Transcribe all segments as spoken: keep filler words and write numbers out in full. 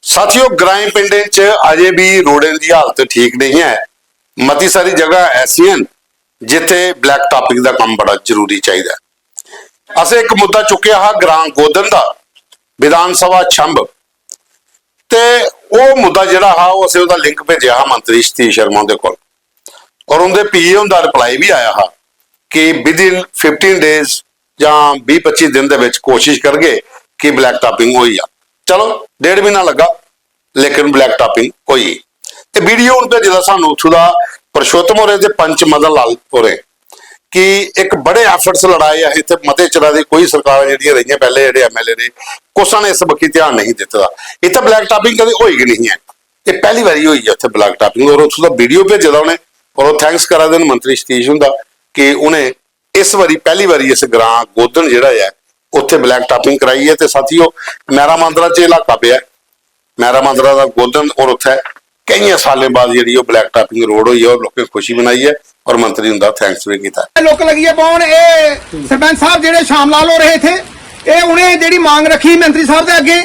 साथियों, ग्राएं पिंडें च अजें बी रोडें दी हालत ठीक नेईं ऐ। मती सारी जगह ऐसियां न जित्थै ब्लैक टॉपिंग दा कम्म बड़ा जरूरी चाहिदा ऐ। असें इक मुद्दा चुक्केआ हा ग्रां गोदन दा, विधान सभा छंब, ते ओह् मुद्दा जेह्ड़ा हा, ओह् असें ओह्दा लिंक भेजेआ हा मंत्री सतीश शर्मा हुंदे कोल, और उं'दे पीए हुंदा रिप्लाई बी आया हा कि within fifteen days जां बीह् पच्ची दिन दे बिच कोशिश करगे कि ब्लैक टॉपिंग होई जा। चलो, डेढ़ म्हीना लग्गा, लेकिन ब्लैक टॉपिंग होई। ते वीडियो हून भेजे दा सानू उत्थू दा पुरुषोत्तम होरें ते पंच मदन लाल होरें कि इक बड़े एफर्ट्स लड़ाए असें इत्थै, मते चिरा दी कोई सरकारां जेह्ड़ियां रेहियां पैह्ले, जेह्ड़े एमएलए रेह्, कुसै ने इस बक्खी ध्यान नहीं दित्ते दा। इत्थै ब्लैक टॉपिंग कदें होई गै नहीं ऐ, एह् पैह्ली बारी होई ऐ इत्थै ब्लैक टॉपिंग। और उत्थू दा वीडियो भेजे दा उ'नें, और ओह् थैंक्स करा दे न मंत्री सतीश हुंदा कि उ'नें इस बारी पैह्ली बारी इस ग्रां गोदन जेह्ड़ा ऐ, उत्थै ब्लैक टॉपिंग कराई ऐ। ते साथियो, मैरा मांदरा च इलाका पेआ ऐ, मैरा मांदरा दा गोदन, और उत्थै केइयें सालें बाद जेह्ड़ी ओह् ब्लैक टॉपिंग रोड होई ऐ और लोकें खुशी मनाई ऐ और मंत्री हुंदा थैंक्स बी कीता। लोक लगियै बौह्न, एह् सरपंच साहब जेह्ड़े शाम लाल होर हे इत्थै, एह् उ'नें जेह्ड़ी मांग रक्खी मंत्री साहब दे अग्गें,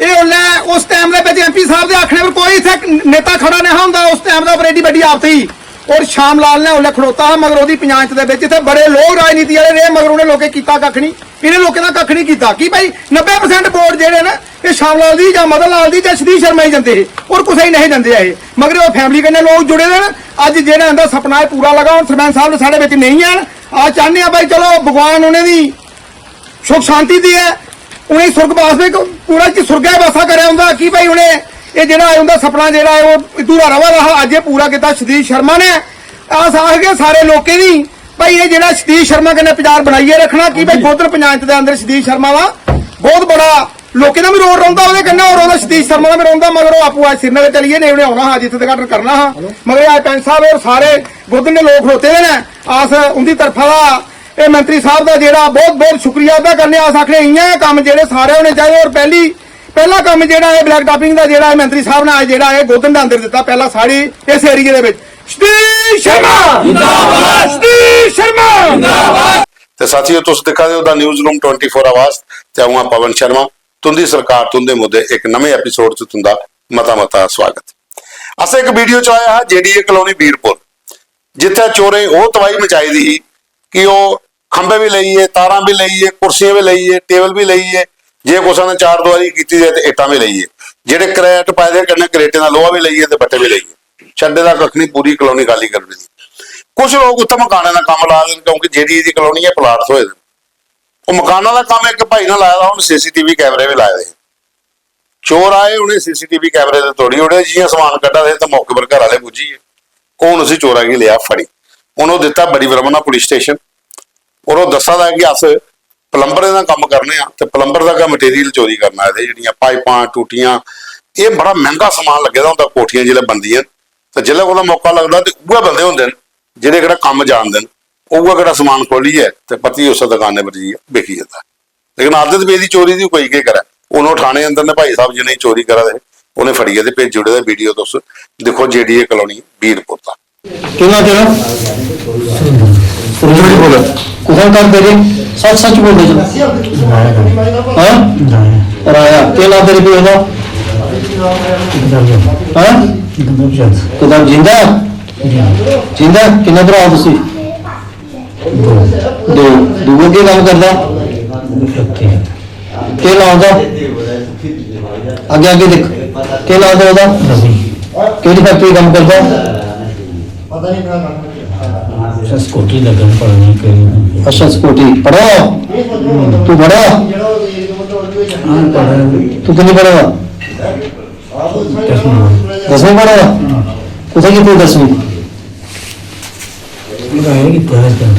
एह् उसलै उस टाइम दे बिच एमपी साहब दे आखने पर कोई इत्थै नेता खड़ा नेहा होंदा उस टाइम दे उप्पर एड्डी बड्डी आपत ही। और शाम लाल ने उसलै खड़ोता हा, मगर ओह्दी पंचायत दे बिच इत्थै बड़े लोक राजनीति आह्ले रेह्, मगर उ'नें लोकें कीता कक्ख नहीं। इ'नें लोकें दा कक्ख नहीं कीता कि भाई नब्बे परसेंट वोट जेह्ड़े न, एह् शाम लाल दी जां मदन लाल दी जां सतीश शर्मा गी जंदे हे और कुसै गी नहीं जंदे ऐ हे। मगर ओह् फैमिली कन्नै लोक जुड़े दे न। अज्ज जेह्ड़ा इंदा सपना एह् पूरा लगा, हून सरपंच साहब ने साढ़े बिच नेईं हैन। अस चाह्न्ने आं भाई चलो भगवान उ'नें दी सुख शांति देऐ, उ'नें सुर्गवास में पूरा इक सुर्गै बसा करै उंदा कि भाई उ'नें एह् जेह्ड़ा ऐ उंदा सपना जेह्ड़ा ऐ ओह् अधूरा र'वा दा हा, अज्ज एह् पूरा कीता सतीश शर्मा ने। अस आखगे सारे लोकें दी भाई एह् जेह्ड़ा सतीश शर्मा कन्नै प्यार बनाइयै रक्खना कि भाई गोदन पंचायत दे अंदर सतीश शर्मा दा बहुत बड़ा लोकें दा बी रोल रौंह्दा ओह्दे कन्नै, और ओह्दा सतीश शर्मा दा बी रौंह्दा, मगर ओह् आपूं अज्ज श्रीनगर चली गे, नेईं उ'नें औना हा जित्थै तक करना हा। मगर अज्ज पैंच साहब और सारे गोदन दे लोक खड़ोते दे न, अस उंदी तरफा दा एह् मंत्री साहब दा जेह्ड़ा बहुत बहुत शुक्रिया अदा करने आं। अस आखने इ'यां गै कम्म जेह्ड़े सारे होने चाहिदे। और पैह्ली पैह्ला कम्म जेह्ड़ा एह् ब्लैक टॉपिंग दा जेह्ड़ा एह् मंत्री साहब ने अज्ज जेह्ड़ा एह् गोदन दे अंदर दित्ता, पैह्ला साढ़ी इस एरिया दे बिच सतीश शर्मा जिंदाबाद, सतीश शर्मा जिंदाबाद। ते साथियों, तुस दिक्खा दे ओ the newsroom twenty four आवाज, ते अ'ऊं आं पवन शर्मा। तुंदी सरकार, तुंदे मुद्दे, इक नमें एपिसोड च तुंदा मता मता स्वागत। असें इक वीडियो चलाया हा जेडीए कॉलोनी बीरपुर, जित्थै चोरें ओह् तबाही मचाई दी ही कि ओह् खंभे बी लेई गे, तारां बी लेई गे, कुर्सियां बी लेई गे, टेबल बी लेई गे, जे कुसै ने चार दवारी कीती दी ऐ ते इट्टां बी लेई गे, जेह्ड़े क्रैट पाए दे कन्नै क्रेटें दा लोहा बी लेई गे ते बट्टे बी लेई गे। छड्डे दा कक्ख निं, पूरी कॉलोनी खाली करी ओड़ी दी। कुछ लोक उत्थै मकानें दा कम्म ला दे न, क्योंकि जेडीए दी कॉलोनी ऐ, प्लाट थ्होए दे न। ओह् मकानां दा कम्म इक भाई ने लाए दा, उ'न्न सीसीटीवी कैमरे बी लाए दे हे। चोर आए, उ'नें सीसीटीवी कैमरे ते तोड़ी ओड़े, जि'यां समान कड्ढा दे हे ते मौके पर घर आह्ले पुज्जी गे। हून उसी चोरा गी लेआ फड़ी। हून ओह् दित्ता बड़ी ब्रह्मणा पुलिस स्टेशन, और ओह् दस्सा दा ऐ कि अस प्लम्बरें दा कम्म करने आं ते प्लम्बर दा गै मटीरियल चोरी करन आए दे, जेह्ड़ियां पाइपां, टूटियां, एह् बड़ा मैंह्गा समान लग्गे दा होंदा, कोठियां जिसलै बनदियां न ते जिसलै कुतै मौका लगदा ते उ'ऐ बंदे होंदे न जेह्ड़े केह्ड़ा कम्म जानदे न, उ'ऐ केह्ड़ा समान खोह्लियै ते परतियै उस्सै दकानै पर जाइयै बिकी जंदा। लेकिन आदत पेदी चोरी दी, कोई केह् करै। हून ओह् ठाणे अंदर ने भाई साहब, जि'नें चोरी करा दे हे, उ'नें फड़ियै ते भेजी ओड़े दा। वीडियो तुस दिक्खो, जेडीए कॉलोनी बीरपुर दा। केह् नांऽ तेरा? सुरेंद्र बोल। कुत्थै घर तेरे? सच्च सच्च बोल दे। हां? राया। केह् नांऽ तेरे प्यो दा? हां? कुतब जिंदा? जिंदा? किन्ने भ्राऽ तुसी? दो। दूआ केह् कम्म करदा? केह् नांऽ ओह्दा? अग्गें अग्गें दिक्ख। केह् नांऽ ओह्दा? रवि। केह्ड़ी फैक्टरी कम्म करदा? अच्छा, सिक्योरिटी लग्गन पढ़ने के। अच्छा, सिक्योरिटी पढ़ा दा? तू पढ़ा दा? हां, पढ़ा दा। तू किन्नी पढ़ा दा? दसमीं। दसमीं पढ़ा दा? हां। कुत्थै कीती दसमीं?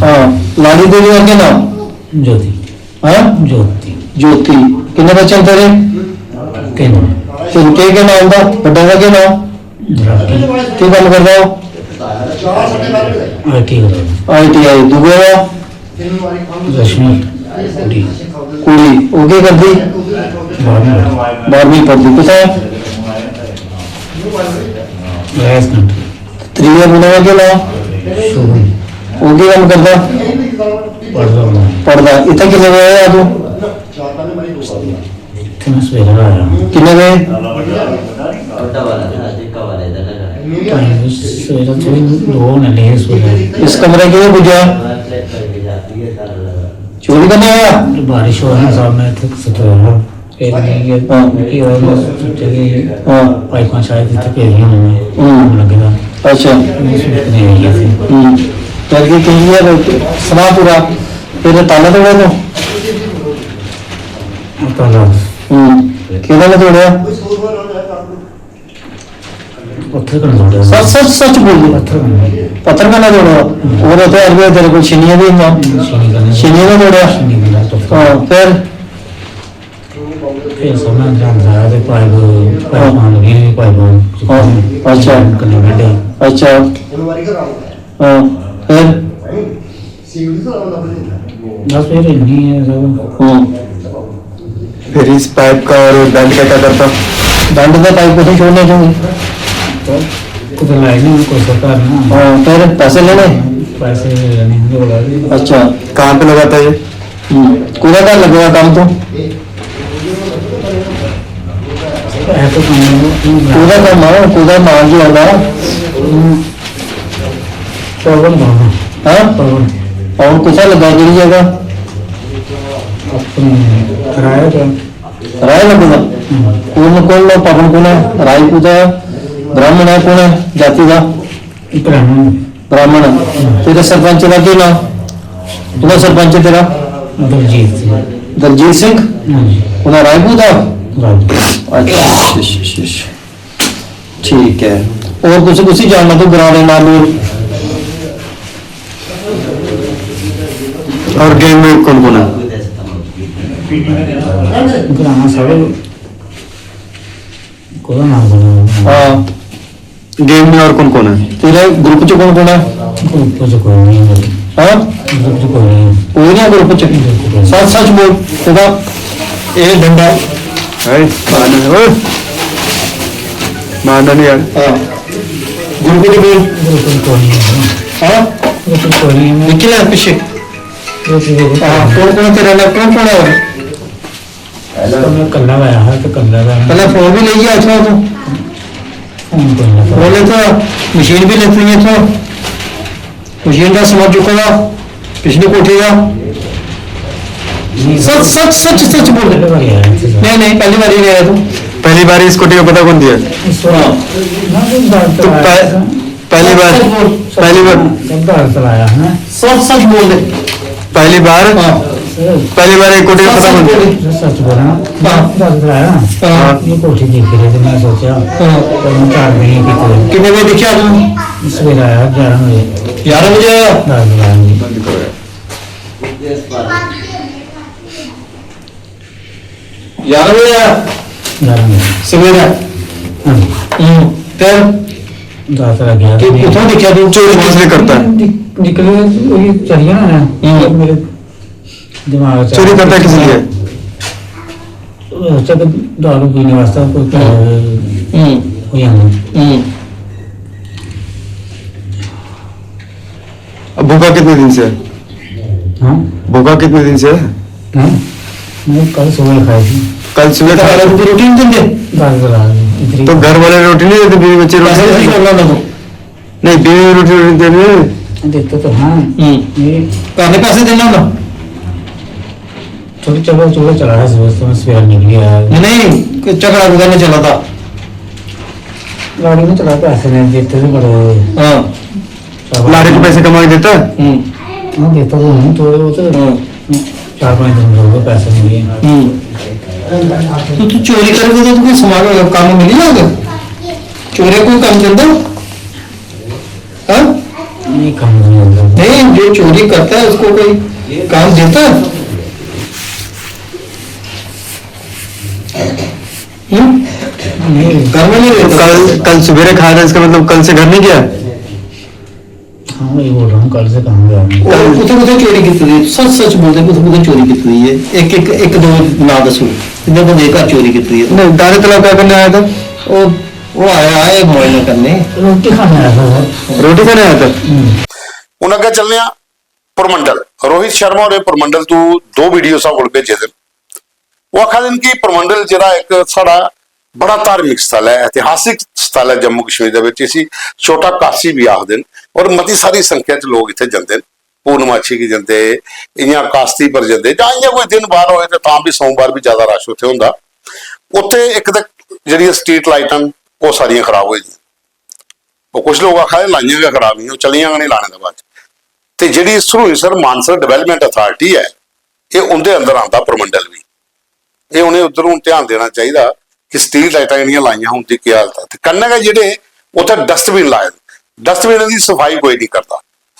हां, लाड़ी तेरी दा केह् नांऽ? ज्योति। हां? ज्योति। ज्योति। किन्ने बच्चे न तेरे? तिन्न। तिन्न। केह् केह् नांऽ उं'दा? बड्डे दा केह् नांऽ? राहुल। केह् कम्म करदा ओह्? आईटी करदा। आईटीआई। दूए दा? रश्मि। कुड़ी। कुड़ी। ओह् केह् करदी? बारहवीं। बारहवीं पढ़दी। कुत्थै? Rice country. त्रीए मुंडे दा केह् नांऽ? शुभम। ओह् केह् कम्म करदा? पढ़दा। पढ़दा। इत्थै किन्ने बजे आया तूं? मैं सवेरे आया। किन्ने बजे? टाइम सवेरे थोड़ी दो होने लगे सवेरे। इस कमरे कि'यां पुज्जेआ? चोरी करने आया? बारिश होआ ना साहब, मैं इत्थै सुत्ते दा हा। फिर मिगी, हाँ। मिगी होआ, मैं सोचेआ कि हाँ। पाइपां शायद इत्थै पेदियां होनियां। हम्म। लग्गे दा। अच्छा। मैं सुत्ते दे आई गे थे। हम्म। फिर केह्, केह् ऐ? सनाऽ पूरा। फिर ताला तोड़ेआ तूं? ताला। हम्म। केह्दा ताला तोड़ेआ? पत्थर कन्नै तोड़ेआ। सच, सच, सच बोल। पत्थर कन्नै। पत्थर कन्नै तोड़ेआ। हम्म। और उत्थै अरबे तेरे कोल छिन्नियां बी हियां। हम्म, छिन्नी कन्नै। छिन्नियां कन्नै तोड़ेआ। छिन्नी कन्नै तोड़ेआ। हाँ, फिर? फिर सामनै जांदा है ते पाइप, पाइप हाँ। पान लगी, पाइप हाँ, अच्छा। कन्नै बैठे। अच्छा। हाँ, फिर? बस फिर इन्नी है सब। हाँ। फिर इस पाइप का और बेल्ट का क्या करता? बेल्ट का पाइप कुछ छोड़ने क्यों? तो कुछ लाए नहीं, कोई सरकार ना। हाँ, फिर पैसे लेने? पैसे लेने उनके बोला भी। अच्छा, कहाँ पे लगाता है? हम्म। कुदा घर लग्गे दा कम्म तू? ऐ तो कम्म है। कुदा कम्म है? कुदा नाम जो है ना? पवन बाबा। हाँ? पवन। पवन कुत्थै लग्गा, केह्ड़ी जगह? अपने राय दा। राय लग्गे दा? हम्म। कौन, कौन लोग, पवन कौन है? राय कुत्थै है? ब्राह्मण है, कौन है जाति दा? ब्राह्मण। ब्राह्मण है। तेरे सरपंच दा केह् नाम? कुत्थै सरपंच तेरा? दलजीत सिंह। दलजीत सिंह? हाँ जी। उन्हें रायपुर दा? रायपुर। अच्छा, अच्छा, अच्छा, अच्छा। ठीक है। और कुछ, कुछ ही जानना तो ग्राम दे नाम और? और गैंग में कौन कौन है? ग्राम सारे कोई नाम बोलो। हाँ। गैंग में और कौन कौन है? तेरे ग्रुप च कौन कौन है? ग्रुप च कोई नहीं है। हाँ? ग्रुप च कोई नहीं है। कोई नहीं है ग्रुप च? ग्रुप च कोई नहीं। सच सच बोल। तेरा ए डंडा। ए, मारना नहीं, ओए। मारना नहीं यार। हाँ। ग्रुप च बोल। ग्रुप च कोई नहीं है। हाँ? ग्रुप च कोई नहीं है। निकल यार पीछे। ग्रुप च कोई नहीं। हाँ, कौन कौन है तेरे नाल? कौन कौन है और? तो मैं कल्ला आया हा, तो कल्ला दा। पहले फोन भी लेइयै इत्थों तू। फोन कोई ना। फोन लेता, मशीन भी लेती है इत्थों। मशीन दा समान चुके दा, पिछली कोठी दा। सच, सच, सच, सच बोल। पहली बार आया इत्थै। नहीं, नहीं, पहली बार ही आया तू। पहली बार इस कोठी का पता कौन दिया? इस बार। हाँ। ना, कोई बात तो तो पह-, आया था। पहली बार, सच बोल, सच पहली बार। बोल। गद्दा चलाया है। सच, सच बोल दे। पहली बार, हाँ। पहली बार एक कोठी का सच, पता सच बोल बंद। दे। सच बोल रहा हूँ। हाँ। गद्दा चलाया। हाँ। ये कोठी देखी रहे थे, मैं सोचा, हाँ। तो मैं चार महीने की कोठी। कितने बजे दिखा तू? सवेरे आया, ग्यारह बजे। ग्यारह बजे आया? दस बजे। ग्यारह बजे आया? ग्यारह बजे। सवेरे? हाँ। हम्म, फिर? दस लग गया। कि कुत्थों दिक्खेआ तू? चोरी किस लिए करता है? निक-, निकले, वही चढ़िया ना। हम्म। मेरे दिमाग च चोरी करता किस लिए? सोचा कि दारू पीने वास्ते कोई हम्म। कोई आना। हम्म। अब भूखा कितने दिन से है? हाँ? भूखा कितने दिन से है? हाँ? मैं कल सुबह खाई थी। कल सुबह तो खाई घर थी? रोटी नहीं देंगे? घर वाला इतनी तो घर वाले रोटी नहीं देते, बीवी बच्चे रोटी पैसे नहीं नहीं देते? छोड़ना ना तो। नहीं, बीवी रोटी, रोटी देते हैं। देते तो हाँ। हम्म। ये घर ने पैसे देना ना। थोड़ी चलो, चलो चला रहा है, सुबह से मैं सवेरे निकल गया। नहीं, कोई झगड़ा कुछ नहीं चला था। गाड़ी में चला, पैसे नहीं देते थे बड़े। हाँ। लारे को पैसे कमा के देता है? हम्म। हाँ, देता तो हूँ थोड़े बहुत। हाँ। चार पाँच दिन हो गए, पैसे नहीं दिए। हम्म। तो तू चोरी करेगा तो तुझे सामान, काम मिल जाएगा? चोरी कोई काम चलता? हाँ? नहीं, काम नहीं होता। नहीं, जो चोरी करता है उसको कोई काम देता है? हम्म? नहीं। घर में नहीं रहता। कल, कल सवेरे खाया था, इसका मतलब कल से घर नहीं गया? हाँ, वही बोल रहा हूँ, कल से कहाँ गया हूँ? और कुत्थे कुत्थे चोरी की हुई है? सच सच बोलते, कुत्थे कुत्थे चोरी की हुई है? एक, एक, एक दो ना दसो, जिन्हें बंदे घर चोरी की हुई है। नहीं, दाने तलाब क्या करने आया था? वो, वो आया है मुआयना करने। रोटी खाने आया था वो। रोटी खाने आया था? हम्म। हुन अग्गें चलने आं परमंडल। रोहित शर्मा होरें परमंडल तू दो वीडियो साढ़े कोल भेजे दे न। ओह् आखा दे न कि परमंडल जेह्ड़ा इक साढ़ा बड़ा धार्मिक स्थल ऐ, ऐतिहासिक स्थल ऐ जम्मू कश्मीर दे बिच, इसी छोटा काशी बी आखदे न, और मती सारी संख्या च लोक इत्थै जंदे न, पूर्णमाशी गी जंदे, इ'यां कास्ती पर जंदे, जां इ'यां कोई दिन बार होए ते तां बी सोमवार बी ज्यादा रश उत्थै होंदा। उत्थै इक ते जेह्ड़ियां स्ट्रीट लाइटां न, ओह् सारियां खराब होई दियां। ओह् कुछ लोक आखा दे लाइयां गै खराब हियां, ओह् चलियां गै निं लाने दे बाद च। ते जेह्ड़ी सरूईंसर मानसर डेवलपमेंट अथार्टी ऐ, एह् उं'दे अंदर आंदा परमंडल बी। एह् उ'नें उद्धर हून ध्यान देना चाहिदा कि स्ट्रीट लाइटां जेह्ड़ियां लाइयां, उं'दी केह् हालत ऐ। ते कन्नै गै जेह्ड़े उत्थै डस्टबिन लाए दे, डस्टबिन दी सफाई कोई निं करदा,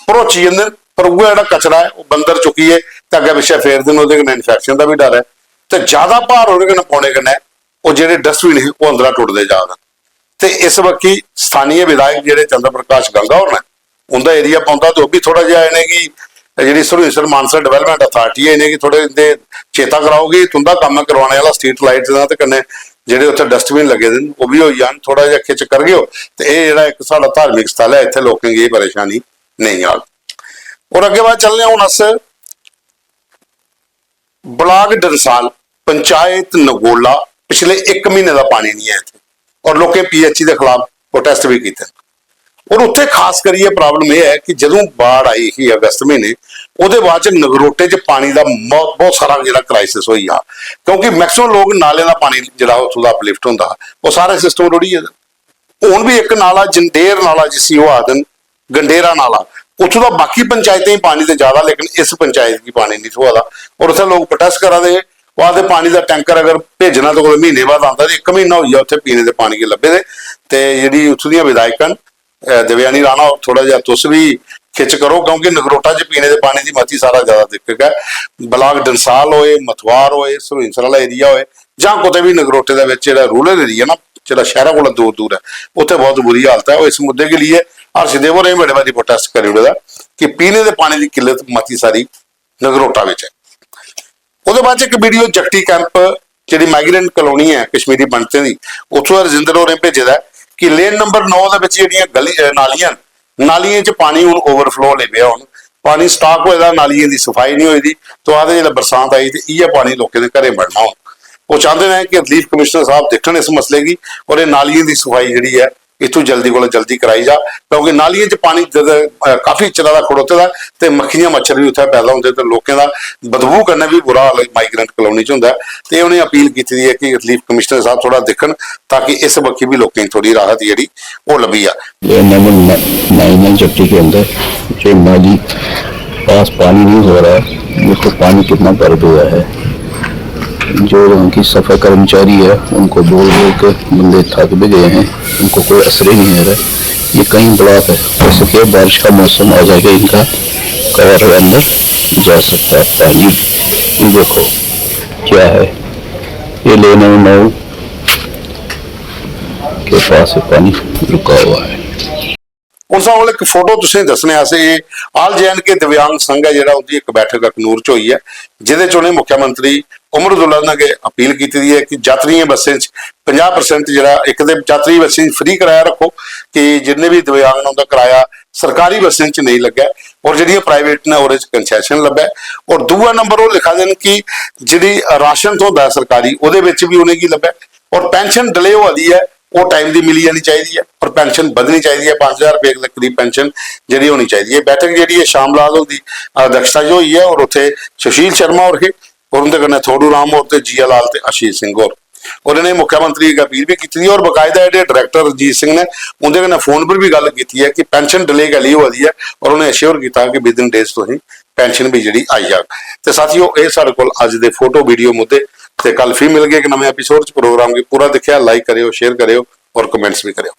भरोची जंदे न, पर उ'ऐ जेह्ड़ा कचरा ऐ, ओह् बंदर चुक्कियै ते अग्गें पिच्छें फेरदे न, ओह्दे कन्नै इन्फैक्शन दा बी डर ऐ। ते ज्यादा भार ओह्दे कन्नै पौने कन्नै ओह् जेह्ड़े डस्टबिन हे, ओह् अंदरा टुटदे जा दे न। ते इस बक्खी स्थानीय विधायक जेह्ड़े चंद्र प्रकाश गंगा होर न, उं'दा एरिया पौंदा, ते ओह् बी थोह्ड़ा जेहा इ'नेंगी, जेह्ड़ी सरूईंसर मानसर डेवलपमेंट अथार्टी ऐ, इ'नेंगी थोह्ड़े इं'दे चेता कराओ कि तुं'दा कम्म ऐ करवाने आह्ला स्ट्रीट लाइट दा, ते कन्नै जेह्ड़े उत्थै डस्टबिन लग्गे दे न, ओह् बी होई जान, थोह्ड़ा जेहा खिच्च करगे ओ, ते एह् जेह्ड़ा इक साढ़ा धार्मिक स्थल ऐ, इत्थै लोकें गी एह् परेशानी नेईं आग। और अग्गें बाद चलने आं हून अस ब्लाक डंसाल, पंचायत नगोला, पिछले इक म्हीने दा पानी निं ऐ इत्थै, और लोकें पीएचई दे खिलाफ प्रोटेस्ट बी कीते। और उत्थै खास करियै प्रॉब्लम एह् ऐ कि जदूं बाढ़ आई ही अगस्त म्हीने, ओह्दे बाद च नगरोटे च पानी दा मौ-, बहुत सारा जेह्ड़ा क्राइसिस होई गेआ, क्योंकि मैक्सिमम लोक नालें दा पानी जेह्ड़ा उत्थूं दा अपलिफ्ट होंदा हा, ओह् सारा सिस्टम रुढ़ी गेदा। हून बी इक नाला, जंडेर नाला जिसी ओह् आखदे न, गंडेरा नाला, उत्थूं दा बाकी पंचायतें गी पानी ते ज्यादा, लेकिन इस पंचायत गी पानी निं थ्होआ दा। और उत्थै लोक प्रोटेस्ट करा दे हे, ओह् आखदे पानी दा टैंकर अगर भेजना ते कुतै म्हीने बाद आंदा, ते इक म्हीना होई गेआ उत्थै पीने दे पानी गी लब्भे दे। ते जेह्ड़ी उत्थूं दियां विधायकां न, अ, देवयानी राणा होर, थोह्ड़ा जेहा तुस बी खिच्च करो, क्योंकि नगरोटा च पीने दे पानी दी मती सारा ज्यादा दिक्कत ऐ। ब्लाक डंसाल होए, मथवार होए, सरूईंसर आह्ला एरिया होए, जां कुतै बी नगरोटे दे बिच जेह्ड़ा रूरल एरिया ना, जेह्ड़ा शैह्रा कोला दूर दूर ऐ, उत्थै बहुत बुरी हालत ऐ। और इस मुद्दे के लिए हर्षदेव होरें बड़े बारी प्रोटेस्ट करी ओड़े दा कि पीने दे पानी दी किल्लत मती सारी नगरोटा बिच ऐ। ओह्दे बाद च इक वीडियो जगटी कैंप, जेह्ड़ी माइग्रेंट कॉलोनी ऐ कश्मीरी पंडितें दी, उत्थूं दा रजिंदर होरें भेजे दा ऐ कि लेन नंबर नौ दे बिच जेह्ड़ियां गली, अ, नालियां न, नालियें च पानी हून ओवरफ्लो लगी पेआ होन, पानी स्टाक होए दा, नालियें दी सफाई निं होई दी, तो आखदे जिसलै बरसांत आई ते इ'यै पानी लोकें दे घरें बड़ना हून। ओह् चांह्दे न कि रिलीफ कमिश्नर साहब दिक्खन इस मसले गी और एह् नालियें दी सफाई जेह्ड़ी ऐ, इत्थूं जल्दी कोला जल्दी कराई जा, क्योंकि नालियें च पानी जद, अ, काफी चिरा दा खड़ोते दा ऐ ते मक्खियां मच्छर बी उत्थै पैदा होंदे ते लोकें दा बदबू कन्नै बी बुरा हाल माइग्रेंट कॉलोनी च होंदा ऐ। ते उ'नें अपील कीती दी ऐ कि रिलीफ कमिश्नर साहब थोह्ड़ा दिक्खन, ताकि इस बक्खी बी लोकें गी थोह्ड़ी राहत जेह्ड़ी ओह् लब्भी जा। ये नंबर न-, नाइन है जट्टी के अंदर, जो नाली पास पानी नहीं हो रहा है, देखो पानी कितना भर गया है। जो उनकी सफाई कर्मचारी है, उनको बोल बोल के बंदे थक भी गए हैं, उनको कोई असर ही नहीं आ रहा है। ये कई ब्लॉक है, जैसे कि बारिश का मौसम आ जाएगा, इनका कवर अंदर जा सकता है पानी। ये देखो क्या है, ये लेन नंबर नौ के पास से पानी रुका हुआ है। हून साढ़े कोल इक फोटो तुसें दस्सने अस, एह् आल जे एंड के दिव्यांग संघ ऐ जेह्ड़ा, उं'दी इक बैठक अखनूर च होई ऐ, जेह्दे च उ'नें मुख्यमंत्री उमर अब्दुल्ला ने गै अपील कीती दी ऐ कि यात्रियें बस्सें च पंजाह् परसेंट जेह्ड़ा, इक ते यात्री बस्सें च फ्री कराया रक्खो कि जिन्ने बी दिव्यांग न उं'दा कराया सरकारी बस्सें च नेईं लग्गै, और जेह्ड़ियां प्राइवेट न ओह्दे च कंसैशन लब्भै। और दूआ नंबर ओह् लिखा दे न कि जेह्ड़ी राशन थ्होंदा ऐ सरकारी, ओह्दे बिच बी उ'नेंगी लब्भै। और पेंशन डिले होआ दी ऐ, ओह् टाइम दी मिली जानी चाहिदी ऐ, और पेंशन बधनी चाहिदी ऐ, पंज ज्हार रपेऽ दे करीब पेंशन जेह्ड़ी होनी चाहिदी ऐ। बैठक जेह्ड़ी ऐ शाम लाल हुंदी अध्यक्षता च होई ऐ और उत्थै सुशील शर्मा होर हे और उं'दे कन्नै थोड़ू राम होर ते जिया लाल ते आशीष सिंह होर। और इ'नें मुख्यमंत्री गी अपील बी कीती दी और बाकायदा जेह्ड़े डायरेक्टर रंजीत सिंह ने उं'दे कन्नै फोन पर बी गल्ल कीती ऐ कि पेंशन डिले कैह्ली होआ दी ऐ और उ'नें अश्योर कीता कि within days तुसें पेंशन बी जेह्ड़ी आई जाग। ते साथियो, एह् साढ़े कोल अज्ज दे फोटो वीडियो मुद्दे, ते कल फ्ही मिलगे इक नमें एपिसोड च। प्रोग्राम गी पूरा दिक्खेआ, लाइक करेओ, शेयर करेओ और कमेंट्स बी करेओ।